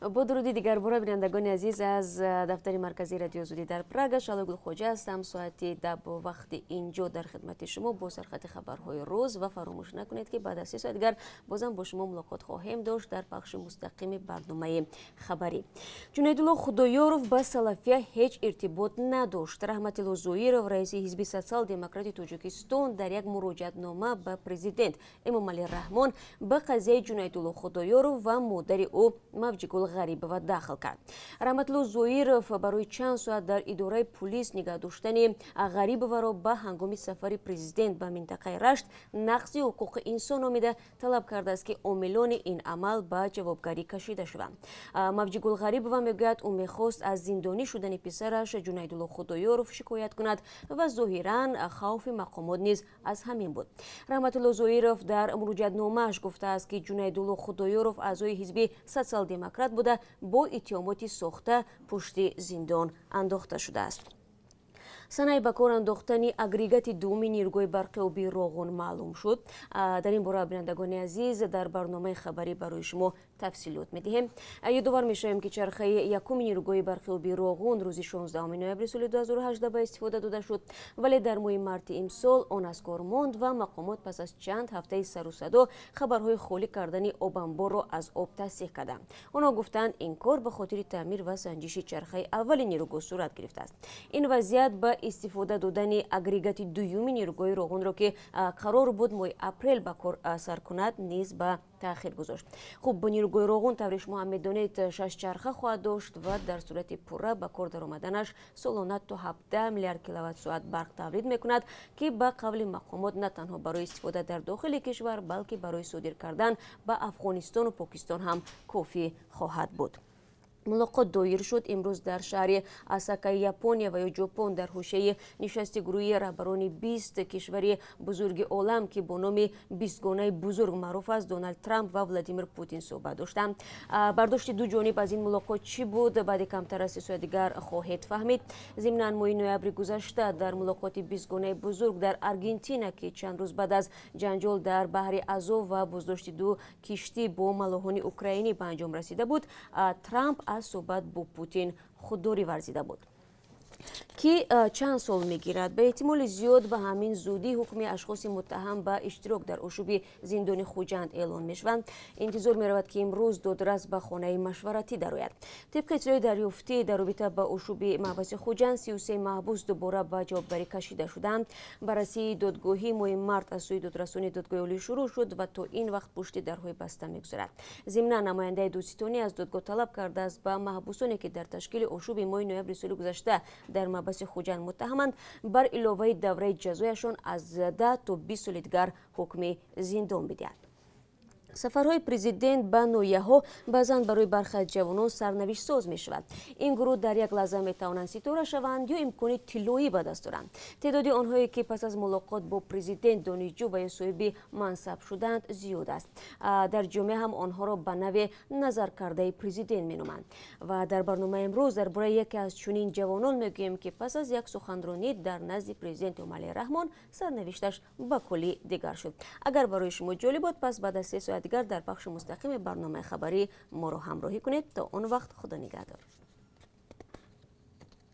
Бо дуруди дигарбора, бинандагони азиз, аз дафтари марказии Радиои Озодӣ дар Прага Шаҳло Гулхоҷа ҳастам. Соати 10 бо вақти инҷо дар хидмати шумо бо сархати хабарҳои рӯз. Ва фаромӯш накунед, ки баъд аз 3 соат дигар бозам бо шумо мулоқот хоҳем дошт дар пахши мустақими барномаи хабарӣ. Ҷунайдулло Худоёров ба салафия ҳеҷ иртибот надошт. Раҳматилло Зоиров, раиси Ҳизби Социал Демократи Тоҷикистон, дар як муроҷиатнома ба президент Эмомалӣ Раҳмон ба қазияи Ҷунайдулло Худоёров ва модари ӯ Мавҷигул Ғарибова дахл кард. Раҳматулло Зоиров барои чанд соат дар идораи пулис нигаҳ доштани Ғарибоваро ба ҳангоми сафари президент ба минтақаи Рашт нақзи ҳуқуқи инсон номида, талаб кардааст, ки омилони ин амал ба ҷавобгарӣ кашида шаванд. Мавҷигул Ғарибова мегӯяд, ӯ мехост аз зиндонӣ шудани писараш Ҷунайдулло Худоёров шикоят кунад ва зоҳиран хавфи мақомот низ аз ҳамин буд. Раҳматулло Зоиров дар муроҷиатномааш гуфтааст, ки Ҷунайдулло Худоёров аъзои Ҳизби Социал-Демократ буда, бо иттиҳомоти сохта пушти зиндон андохта шудааст. Санаи ба кор андохтани агрегати дуввуми нерӯгоҳи барқи обии Роғун маълум шуд. Дар ин бора, бинандагони азиз, дар барномаи хабарӣ барои шумо тафсилот медиҳем. Ёдовар мешавем, ки чархаи якуми нерӯгоҳи барқи обии Роғун рӯзи 16 ноябри соли 2018 ба истифода дода шуд, вале дар моҳи марти имсол он аз кор монд ва мақомот пас аз чанд ҳафтаи сару садо хабарҳои холӣ кардани обанборро аз об тасдиқ карданд. Онҳо гуфтанд, ин кор ба хотири таъмир ва санҷиши чархаи аввали нерӯгоҳ сурат гирифтааст. Ин вазъият ба истифода додани агрегати дуюми нерӯгоҳи Роғунро, ки қарор буд моҳи апрел ба кор сар кунад, низ ба таъхир гузошт. Хуб, нерӯгоҳи Роғун, тавре шумо ҳам медонед, шаш чарха хоҳад дошт ва дар сурати пурра ба кор даромаданаш солона то 17 миллиард киловатт-соат барқ тавлид мекунад, ки ба қавли мақомот на танҳо барои истифода дар дохили кишвар, балки барои содир кардан ба Афғонистону Покистон ҳам кофӣ хоҳад буд. Мулоқот доир шуд. Имрӯз дар шаҳри Осакаи Япония ва ё Ҷопон, дар ҳошияи нишасти гурӯҳи раҳбарони 20 кишвари бузурги олам, ки бо номи Бистгонаи бузург маъруф аст, Доналд Трамп ва Владимир Путин суҳбат доштанд. Бардошти ду ҷониб аз ин мулоқот чӣ буд, баъди камтар аз 3 соат дигар хоҳед фаҳмид. Зимнан, моҳи ноябри гузашта дар мулоқоти Бистгонаи бузург дар Аргентина, ки чанд рӯз баъд аз ҷанҷол дар баҳри Азов ва боздошти ду киштӣ бо маллоҳони украинӣ ба анҷом расида буд, Трамп аз суҳбат бо Путин худдорӣ варзида буд. Ки чанд сол мегирад? Ба эҳтимоли зиёд, ба ҳамин зудӣ ҳукми ашхоси муттаҳам ба иштирок дар ошӯби зиндони Хуҷанд эълон мешаванд. Интизор меравад, ки имрӯз додрас ба хонаи машваратӣ дарояд. Тибқи иттилои дарёфтӣ, дар робита ба ошӯби маҳбаси Хуҷанд 33 маҳбус дубора ба ҷавобгарӣ кашида шуданд. Баррасии додгоҳӣ моҳи март аз сӯи додрасони Додгоҳи Олӣ шурӯъ шуд ва то ин вақт пушти дарҳои баста мегузарад. Зимнан, намояндаи додситонӣ аз додгоҳ талаб кардааст, ба маҳбусоне, ки дар ташкили ошӯби моҳи ноябри соли гузашта дар маҳбаси Хуҷанд муттаҳаманд, бар иловаи давраи ҷазояшон аз 10 то 20 соли дигар ҳукми зиндон бидиҳад. Сафарҳои президент ба ноҳияҳо баъзан барои бархе аз ҷавонон сарнавиштсоз мешавад. Ин гурӯҳ дар як лаҳза метавонанд ситора шаванд ё имкони тиллоӣ ба даст доранд. Теъдоди онҳое, ки пас аз мулоқот бо президент донишҷӯ ва ё соҳиби мансаб шуданд, зиёд аст. Дар ҷомеа ҳам онҳоро ба навъе назаркардаи президент меноманд. Ва дар барномаи имрӯз дар бораи яке аз чунин ҷавонон мегӯем, ки пас аз як суханронӣ дар назди президент Эмомалӣ Раҳмон сарнавишташ ба куллӣ дигар шуд. Агар барои шумо ҷолиб буд, пас баъд аз 3 соат дигар дар пахши мустақими барномаи хабарӣ моро ҳамроҳӣ кунед. То он вақт, Худо нигаҳдор.